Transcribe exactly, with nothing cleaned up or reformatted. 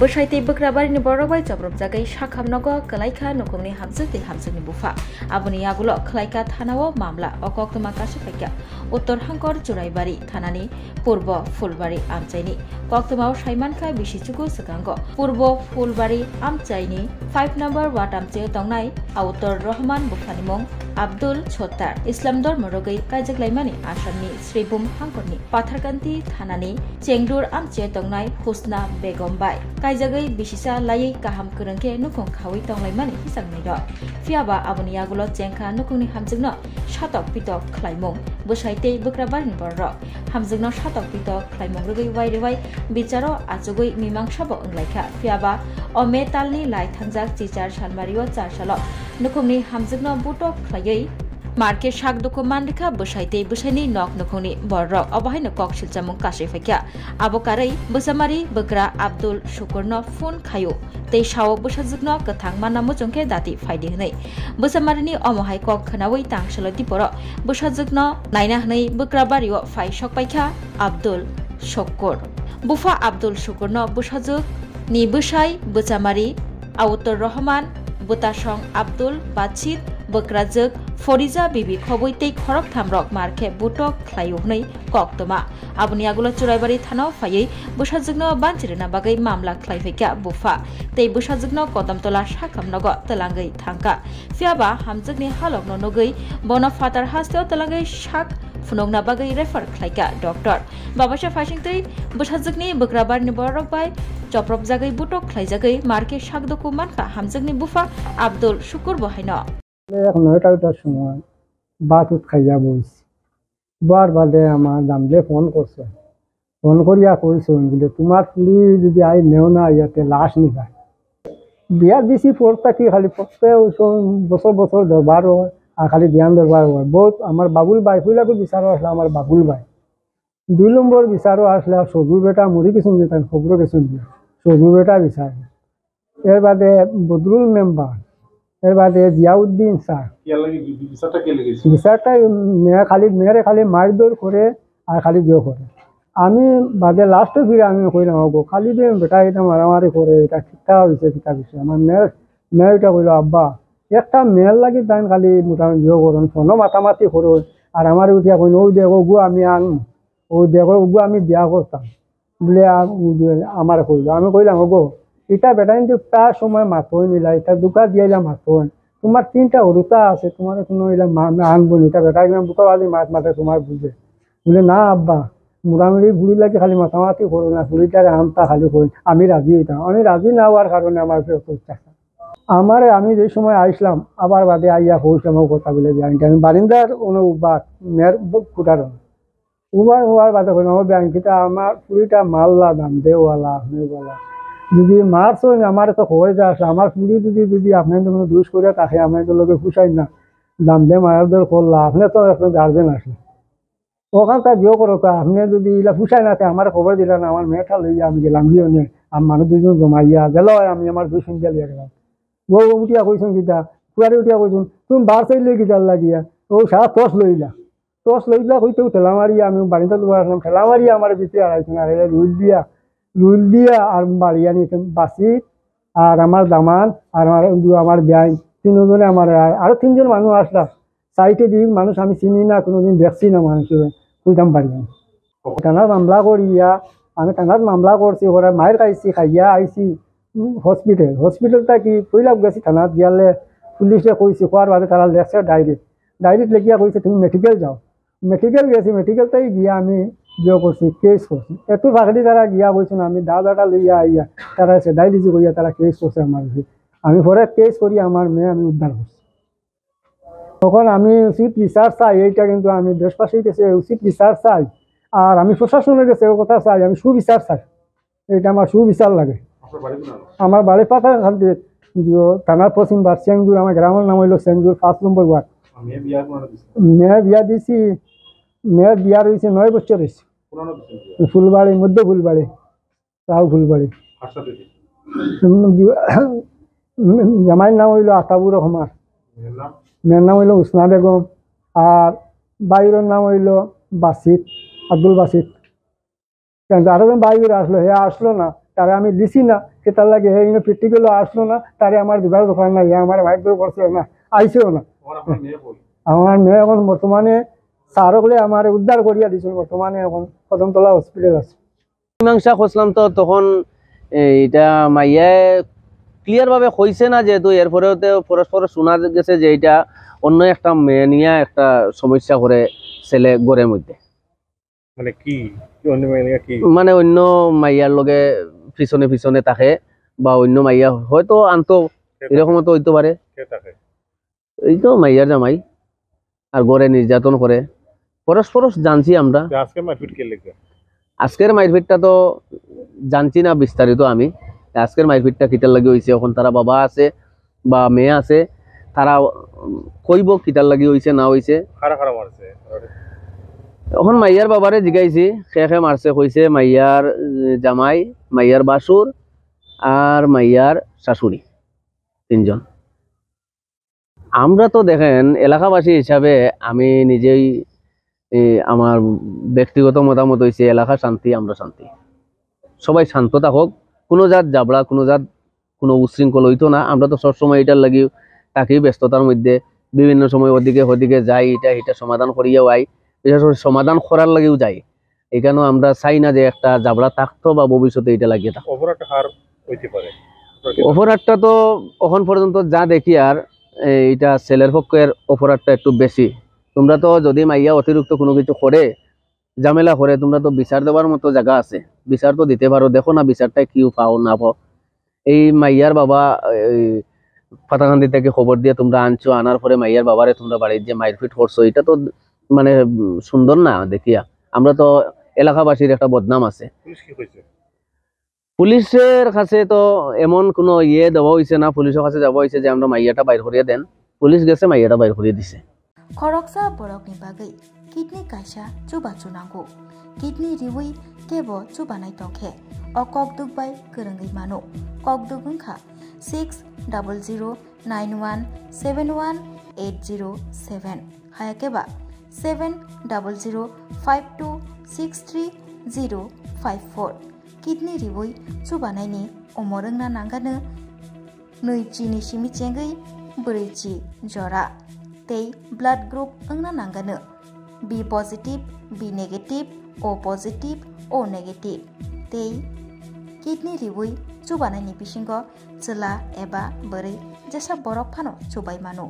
Bwsai tei bwkrabari ni borok bai chopropjagwi sakham nogo kwlaikha nukhungni hamjwk tei hamjwkni bupha. Aboni yagulo khwlaikha thana o mamla. O koktwma kasu phaikha Uttor Hangkor Churaibari thanani Purbo Phulbari amchaini. Koktwmao saimankha bisi chuku swkango Purbo Phulbari amchaini five number ward amchaio tongnai Autor Rohman buphani mung Abdul Sottar, Islam dormo rwgwi kaijaklaimani Assamni Sribhum hangkorni Patharkanti thanani Chengdur amchaio tongnai Husna Begum bai kaijagwi bisisa laiwi kaham kwrwng khe nukhung khaui tonglaimani hisaknairok. Phiyaba aboni yagulo chengkha nukhungni hamjwkno satok pitok khlaimung, bwsai tei bwkrabarini bororok. Hamjwkno satok pitok khlaimung rwgwi uairwi bicharo achugwi mimangsabo wnglaikha. Phiyaba o May talni lai thangjak chichar salmario char salo nukhungni hamjwkno butok khlaiwi markhe sak dukhu manrikha bwsai tei bwsaini nok nukhungni bororok. Obo haino kok silchamung kasui phaikha. Abo karwi bwchamari bwkra Abdul Shukurno phone khaio tei sao bwsajwkno kwthang manna muchung khe dati phaidi hwnwi. Bwchamarini omo hai kok khwnaui tangsalo diporo bwsajwkno naina hwnwi bwkrabario phai sokpaikha Abdul Shukur. Bupha Abdul Shukurno bwsajwkni bwsai bwchamari Autor Rohman, bwtasong Abdul Basit, bwkrajwk Foriza Bibi khobwi tei khoroktham rok markhe butok khlaio hwnwi koktwma. Aboni yagulo Churaibari thanao phaiwi bwsajwkno banchi rwna bagwi mamla khlai phaikha bupha tei bwsajwkno Kodamtola sakham nogo twlangwi thangkha. Phiyaba hamjwkni halokno nugwi bono phatar hasteo twlangwi sak phunukna bagwi refer khlaikha doctor. Babaisa phaisingtwi bwsajwkni bwkrabarini bororok bai chopropjagwi butok khlaijagwi markhe sak dukhu mankha hamjwkni bupha Abdul Shukur bo haino. এখন নয়টা ওইটার সময় বাস উঠ খাইয়া বইছি। বার বাদে আমার দামলে ফোন করছে। ফোন করিয়া কইছে, বলে, "তোমার ফুলি যদি আই নেও না, ইয়াতে লাশ নিবা।" বিয়া দিছি পর থাকি খালি প্রত্যেক ওই সব বছর বছর দরবার হয়, আর খালি বিয়ান দরবার হয়। বহুত আমার বাবুল ভাই, পয়লা তো বিচারও আসলে আমার বাবুল ভাই। দুই নম্বর বিচারও আসলে আর সজু বেটা মরি গেছেন যে তার খবরও গেছেন যে সজু বেটা বিচার। এর বাদে বদরুল মেম্বার, এর বাদে জিয়াউদ্দিন স্যার। কিয়া লাগি বি-, বি-, বিচারটা কে লেগেছে? বিচারটা মেয়ে খালি, মেয়েরে খালি মারধর করে আর খালি জো করে। আমি বাদে লাস্টে ফিরে আমি কইলাম, "ওগো, খালি দিয়ে বেটা এটা মারামারি করে, এটা কিতা হয়েছে, কিতা বিষয়?" আমার মেয়ে, মেয়ে এটা কইলো, "আব্বা, একটা মেয়ের লাগি তাই খালি মোটামুটি জো করুন, ফোনও মাতামাতি করুন, আর আমার উঠিয়া কইন, ওই দেখো গো, আমি আন, ওই দেখো গো, আমি বিয়া করতাম।" বুলে আ-, বুলে আমারে কইলো। আমি কইলাম, "ওগো, ইটা বেটা কিন্তু প্রায় সময় মাতইন ইলা, ইটা দুকা দিয়াইলা মাতইন। তোমার তিনটা হুরুতা আছে, তোমার কোনো ইলা মা-, মা আনবো নি, ইটা বেটা একদম বুকা বাজি মাত মাতে তোমার বুঝে।" বুলে, "না আব্বা, মোটামুটি বুড়ি লাগে খালি মাতামাতি করো না, বুড়িটারে আনতা খালি কই, আমি রাজি হইতাম।" আমি রাজি না হওয়ার কারণে আমার ফেরত হচ্ছে। আমারে, আমি যে সময় আইসলাম, আবার বাদে আইয়া পৌঁছলাম ও কথা বলে বিয়ানটা। আমি বারিন্দার অনুবাদ, মেয়ের ব-, কুটার উবার, উবার বাদে কইলাম, "ও বিয়ান, কিতা আমার ফুড়িটা মারলা দাম দেওয়ালা, আপনি বলা। যদি মারছইন, আমার তো খবর যা আছে, আমার ফুড়ি যদি, যদি আপনি তো কোনো দোষ করে থাকে, আপনি তো লোকে ফুসাই না, দাম দে মারার দর করলা, আপনি তো এখন গার্জেন আছে। ওখান তার জিও করো তা, আপনি যদি ইলা ফুসাই না থাকে, আমার খবর দিলা না, আমার মেয়েটা লইয়া আমি গেলাম গিয়ে নে, আর মানুষ দুজন জমাইয়া গেল, আমি আমার দুই সন্ধ্যা লিয়ে গেলাম।" ও উঠিয়া কইছেন কিতা, ফুয়ারে উঠিয়া কইছেন, "তুমি বার চাইলে কিতার লাগিয়া?" ও সারা টস লইলা। টস লইলা কইতেও ঠেলা মারিয়া আমি বাড়িতে লোক আসলাম, ঠেলা মারিয়া আমার ভিতরে আড়াইশো আড়াইশো রুল দিয়া, রুল দিয়া আর বাড়ি আনি বাসি আর আমার দামান আর আমার, আমার বিয়াই তিনজনে আমার আর আরো তিনজন মানুষ আসলা। সাইডে দিয়ে মানুষ আমি চিনি না, কোনোদিন দেখছি না মানুষ, কইতাম পারি না। থানাত মামলা করিয়া, আমি থানাত মামলা করছি, ওরা মায়ের খাইছি, খাইয়া আইছি। উম, হসপিটাল, হসপিটাল থাকি পইলা গেছি থানাত গিয়ালে পুলিশে কইছে, কওয়ার বাদে তারা লেখছে ডায়েরি, ডায়েরিত লেখিয়া কইছে, "তুমি মেডিকেল যাও।" মেডিকেল গেছি, মেডিকেল তাই গিয়া আমি ইয়ে করছি, কেস করছি। এত ফাঁকড়ি তারা গিয়া কইছেন, আমি দাদাটা লইয়া আইয়া, তারা এসে ডায়েরি যে কইয়া তারা কেস করছে আমার উপরে। আমি পরে কেস করি, আমার মেয়ে আমি উদ্ধার করছি। তখন আমি উচিত বিচার চাই, এইটা কিন্তু আমি দেশবাসীর কাছে উচিত বিচার চাই, আর আমি প্রশাসনের কাছে ও কথা চাই, আমি সুবিচার চাই। এটা আমার সুবিচার লাগে। আপনার বাড়ি কোন এলাকা? আমার বাড়ি পাথারকান্দি, যে থানার পশ্চিম পাশ সেঙ্গুর, আমার গ্রামের নাম হইলো সেঙ্গুর, পাঁচ নম্বর ওয়ার্ড। আর মেয়ে বিয়া কোন এলাকা দিছে? মেয়ে বিয়া দিছি, মেয়ের বিয়া রয়েছে নয় বছর হয়েছে। কোন এলাকা দিছে বিয়া? ফুলবাড়ি, মধ্য ফুলবাড়ি, রাও ফুলবাড়ি। কার সাথে দিছে? উম, বিয়া-, উম, জামাইয়ের নাম হইলো আতাবুর রহমান। মেয়ের নাম? মেয়ের নাম হইলো হুসনা বেগম, আর বাইরের নাম হইলো বাসিত, আব্দুল বাসিত। কিন্তু আরো জন বাইরে আসলো, হে আসলো না, তারে আমি দিছি না, সেটার লাগে হে ইনো প্র্যাকটিক্যালও আসলো না, তারে আমার দিবার দরকার নাই, হে আমার ওয়াইফ করে করছে না, আইছেও না। আমার মেয়ে এখন বর্তমানে স্যার হকলে আমার উদ্ধার করিয়া দিছিল, বর্তমানে এখন কদমতলা হসপিটাল আছে। মীমাংসা করছিলাম তো তখন, এ, এটা মাইয়ায় ক্লিয়ার ভাবে কইছে না, যেহেতু এরপরেও তো পরস্পর শোনা গেছে যে এটা অন্য একটা মেয়ে নিয়ে একটা সমস্যা করে ছেলে ঘরের মধ্যে। মানে কি? কি অন্য মেয়ে নিয়ে কি? মানে অন্য মাইয়ার লগে পিছনে পিছনে থাকে বা অন্য মাইয়া হয়তো আনতো, কে থাকে? এরকমও তো হইতে পারে। কে থাকে? এই তো মাইয়ার জামাই, আর ঘরে নির্যাতন করে, পরস্পর জানছি আমরা। তো আজকে মারপিট কে লেগে? আজকের মারপিটটা তো জানছি না বিস্তারিত আমি। আজকের মারপিটটা কিতার লাগি হইছে, এখন তারা বাবা আছে বা মেয়ে আছে, তারা, উম, কইব কিতার লাগি হইছে না হইছে। খারা খারা মারছে। এখন মাইয়ার বাবারে জিগাইছি, খে খে মারছে, কইছে মাইয়ার, উম, জামাই, মাইয়ার বাসুর আর মাইয়ার শাশুড়ি, তিনজন। আমরা তো দেখেন এলাকাবাসী হিসাবে আমি নিজেই, এ, আমার ব্যক্তিগত মতামত হইছে এলাকা শান্তি, আমরা শান্তি। সবাই শান্ত থাকুক, কোনো জাত ঝাবড়া, কোনো জাত কোনো উচ্ছৃঙ্খল হইতো না। আমরা তো সবসময় এটার লাগি থাকি ব্যস্ততার মধ্যে, বিভিন্ন সময় ওদিকে ওদিকে যাই, এটা এটা সমাধান করিয়াও আই, বিশেষ করে সমাধান করার লাগিও যাই। এখানেও আমরা চাই না যে একটা ঝাবড়া থাকতো বা ভবিষ্যতে এটা লাগিয়ে থাকতো। অপরাধটা কার হইতে পারে? অপরাধটা তো এখন পর্যন্ত যা দেখি আর, এ, এটা ছেলের পক্ষের অপরাধটা একটু বেশি। তোমরা তো যদি মাইয়া অতিরিক্ত কোনো কিছু করে, ঝামেলা করে, তোমরা তো বিচার দেওয়ার মতো জায়গা আছে, বিচার তো দিতে পারো। দেখো না বিচারটা কি পাও না পাও। এই মাইয়ার বাবা এই পাতাকান্দি থেকে খবর দিয়ে তোমরা আনছো, আনার পরে মাইয়ার বাবারে তোমরা বাড়ির যে মারপিট করছো, এটা তো মানে, উম, সুন্দর না দেখিয়া। আমরা তো এলাকাবাসীর একটা বদনাম আছে। পুলিশ কি কইছে? পুলিশের কাছে তো এমন কোনো ইয়ে দেওয়া হইছে না, পুলিশের কাছে যাওয়া হইছে যে আমরা মাইয়াটা বাইর করিয়া দেন, পুলিশ গেছে মাইয়াটা বাইর করিয়া দিছে। Khoroksa borokni bagwi kidney kaisa chubachu nango. Kidney riwi kebo chubanai tongkhe o kokduk bai kwrwngwi mano. Kokduk wngkha six double zero nine one seven one eight zero seven, hayakhe ba seven double zero five two six three zero five four. Kidney riwi chubanaini umor wngna nangano nwi chini simi chengwi bwrwi chi jora tei blood group wngna nangano B positive, B negative, O positive, O negative tei kidney riwi chubanaini bisingo chwla eba bwrwi jesa borok phano chubai mano.